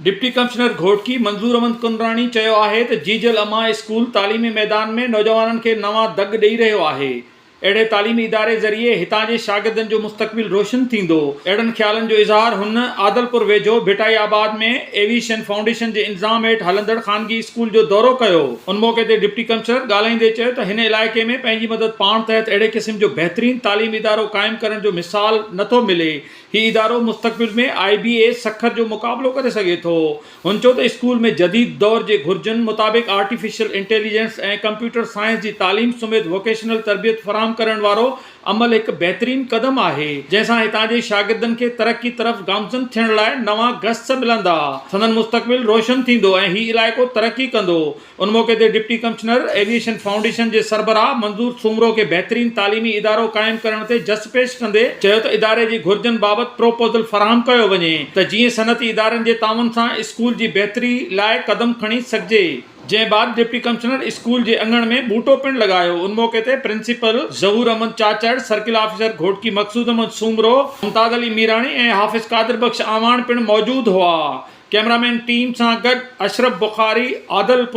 Deputy commissioner Ghotki منظور احمد ڪنراڻي چيو آهي ته جيجل امان اسڪول تعليمي ميدان ۾ نوجوانن کي نوان دڳ ڏئي رهيو آهي، اهڙي تعليمي اداري ذريعي هتان جي شاگردن جو مستقبل روشن ٿيندو. اهڙن خيالن جو اظهار هن عادلپور ويجهو ڀٽائي آباد ۾ ايويشن فائونڊيشن جي انتظام هيٺ هلندڙ خانگي اسڪول جو دورو ڪيو. ان موقعي تي ڊپٽي ڪمشنر ڳالهائيندي چيو ته هن علائقي ۾ پنهنجي مدد پاڻ تحت اهڙي قسم جو بهترين تعليمي ادارو قائم ڪرڻ جو مثال نٿو ملي، هي ادارو مستقبل ۾ آء بي اي سکر جو مقابلو ڪري سگهي ٿو. هن چيو ته اسڪول ۾ جديد دور جي گهرجن مطابق آرٽيفيشل انٽيليجنس ۽ ڪمپيوٽر سائنس جي تعليم سميت ووڪيشنل تربيت فراهم ڪرڻ وارو عمل هڪ بهترين قدم آهي، جنهن سان هتان جي شاگردن کي ترقي طرف گامزن ٿيڻ لاء نوان گس ملندا، سندن مستقبل روشن ٿيندو ۽ هي علائقو ترقي ڪندو. ان موقعي تي ڊپٽي ڪمشنر ايوي ايشن فائونڊيشن جي سربراهه منظور سومرو کي بهترين تعليمي ادارو قائم ڪرڻ تي جس پيش ڪندي چيو ته اداري جي گهرجن بابت پروپوزل فراهم ڪيو وڃي ته جيئن صنعتي ادارن جي تعاون سان اسڪول جي بهتري لاء قدم کڻي سگهجي. جنهن بعد ڊپٽي ڪمشنر اسڪول جي اڱڻ ۾ ٻوٽو پڻ لڳايو. ان موقعي تي principal Zahoor Ahmed Chachar, circle officer Ghotki Maqsood Ahmed Soomro, Mumtaz Ali Mirani ۽ Hafiz Qadir Bakhsh Awan پڻ موجود هئا. ڪئميرامين ٽيم سان گڏ اشرف بخاري، عادلپور.